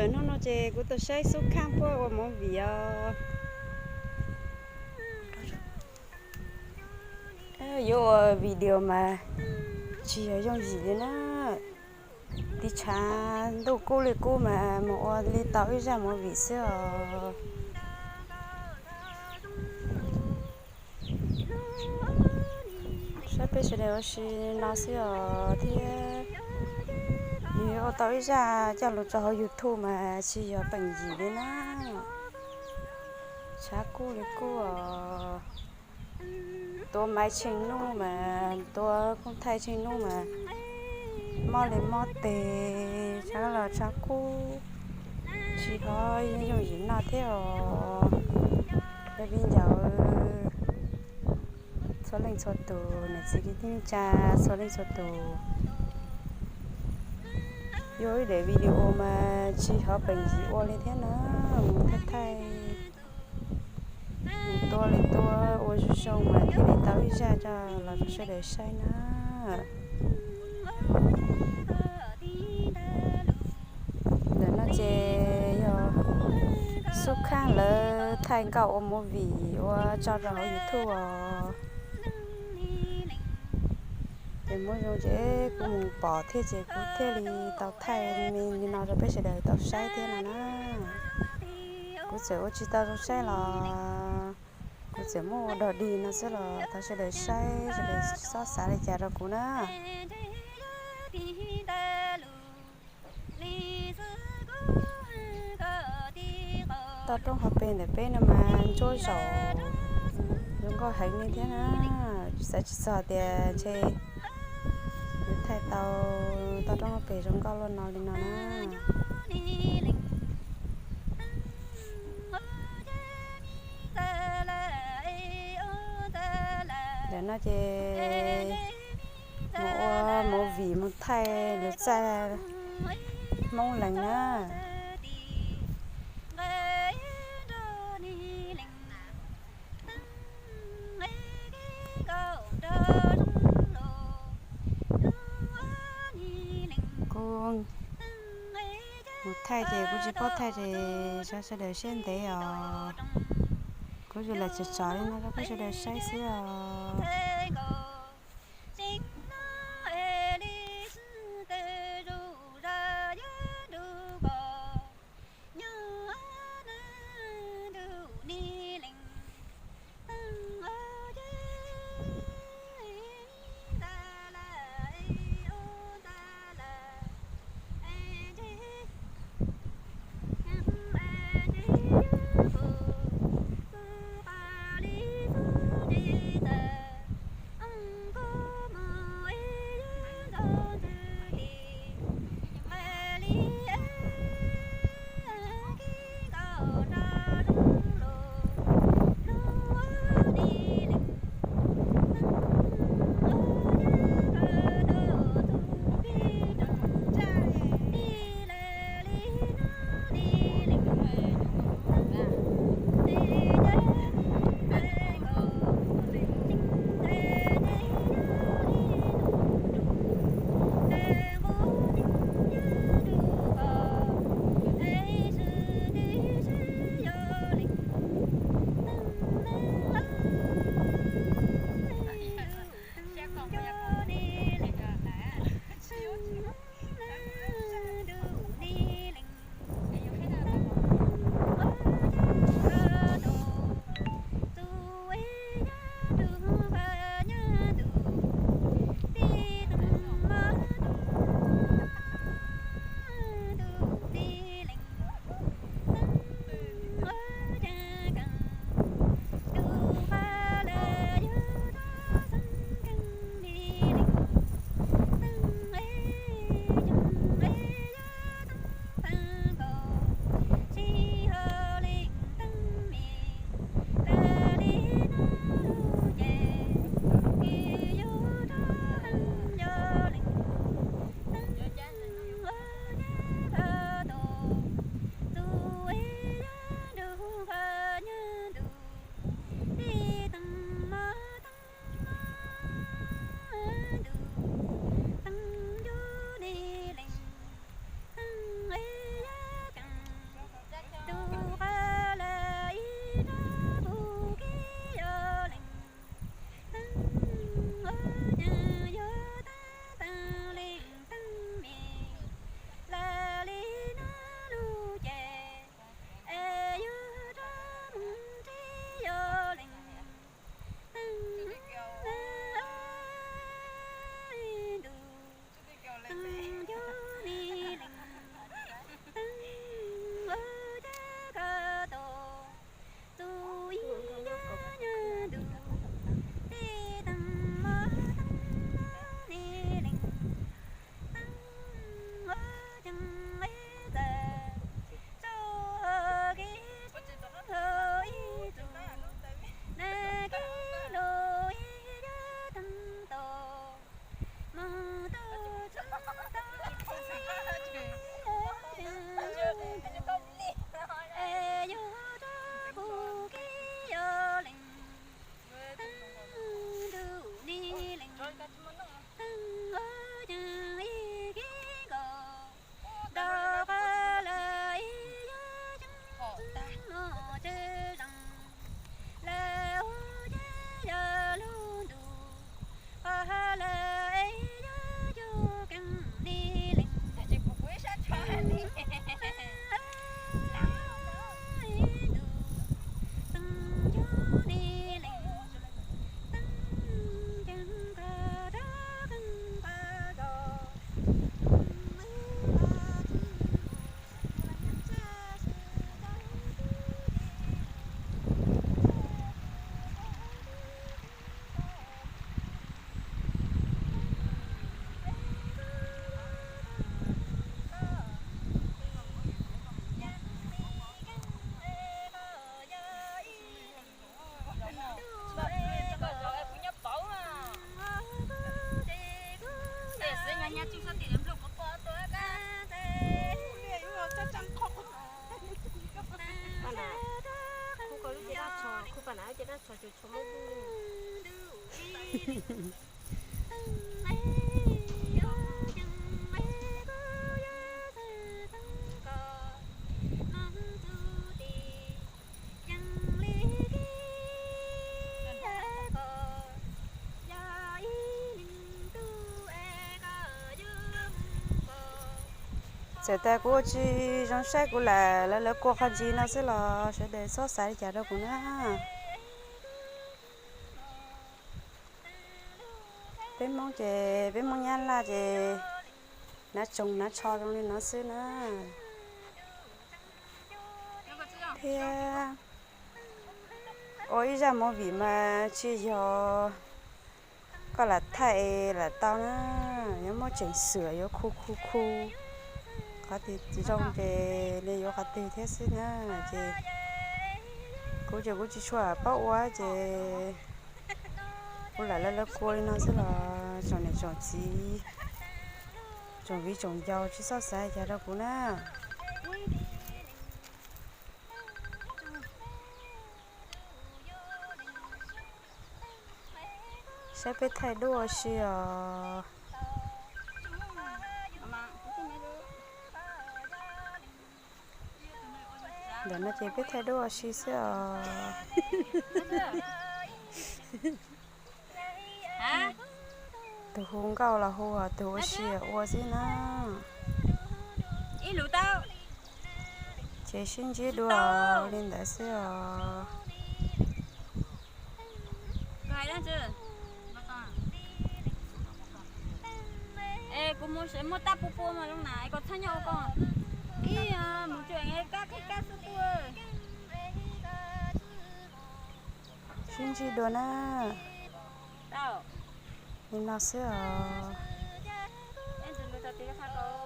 Hnub no ces kuv tuaj saib xub khaj puab ua movie os. Yuav ua video mas tsis yog yooj yim li na. Tiv tshav ntuj kub li kub mas mus ua li tau ib zaj movie xwb os. Saib peb sawv daws ua si no xwb os thiab. Yus yuav ua tau ib zaj coj lug rau hauv YouTube mas tsis yog peem yim li na. Tshav kub li kub os. Tuav maiv tsheej nub mas, tuav koob thaij tsheej nub mas, mob li mob tes, tshav los tshav kub, tsis hov yooj yim noj thiab os. Cov viv ncaus txhua leej txhua tus, niam txiv kwv tij neej tsa txhua leej txhua tus, yuav ib daim video mas tsis hov peem yim ua li thiab na, mus thaij thaij, mus tua li tua ua zoo zoo mas thiaj li tau ib zaj coj los rau sawv daws saib na. Ntawm no ces yog xub khaj lawv thaij nkauj ua movie ua tso rau hauv YouTube os. Ces muab zoo ces kuv mus pom thiab ces kuv thiaj li tau thaij me li no rau peb sawv daws tau saib thiab no na. Kuv txawm ua tsis tau zoo saib los kuv txawm muab ua dog dig no xwb los thov sawv daws saib, sawv daws tsis txhob xav li cas rau kuv na. Toj roob hauv pes ntawm peb no mas ntsuab zaum zoo nkauj heev li thiab na. Xav tsis txog tias ntshe yuav thaij tau toj roob hauv pes zoo nkauj luaj no li no na. Ntawm no ces mus ua movie mus thaij lawv txaj Hmoob Lees na. Kuv mus thaij ces kuv tsis paub thaij ces rau sawv daws siab ntev os. Kuv tsuas lam tsom tsom li no rau peb sawv daws saib xwb os. Txawm tas kuv ua tsis zoo saib kuv lam lawv lawv kua qhov ntsis no xwb los sawv daws txhob xav li cas rau kuv na. Peb Hmoob ces peb Hmoob Nyab Laj ces hnav tsoos hnav tsho zoo li no xwb na. Thiab ua ib zaj movie mas tsis yog koj lam thaij lam tau na, yuav muab tseem xwm yuav khu khu khu qhov twg zoo ces nws yuav qhov twg thiab xwb na. Ces kuv ces kuv tsis tshua paub ua ces kuv lam lawv lawv kua li no xwb los tsoom niam tsoom txiv tsoom viv tsoom ncaus tsis txhob xav cas rau kuv na. Saib peb thaij duab ua si os. Ntawm no ces peb thaij duab ua si xwb os. Tus hu nkauj los hu, tus ua si ua xwb na. Ces sib ntsib dua li ntawd xwb os. Sib ntsib dua na. Li no xwb os.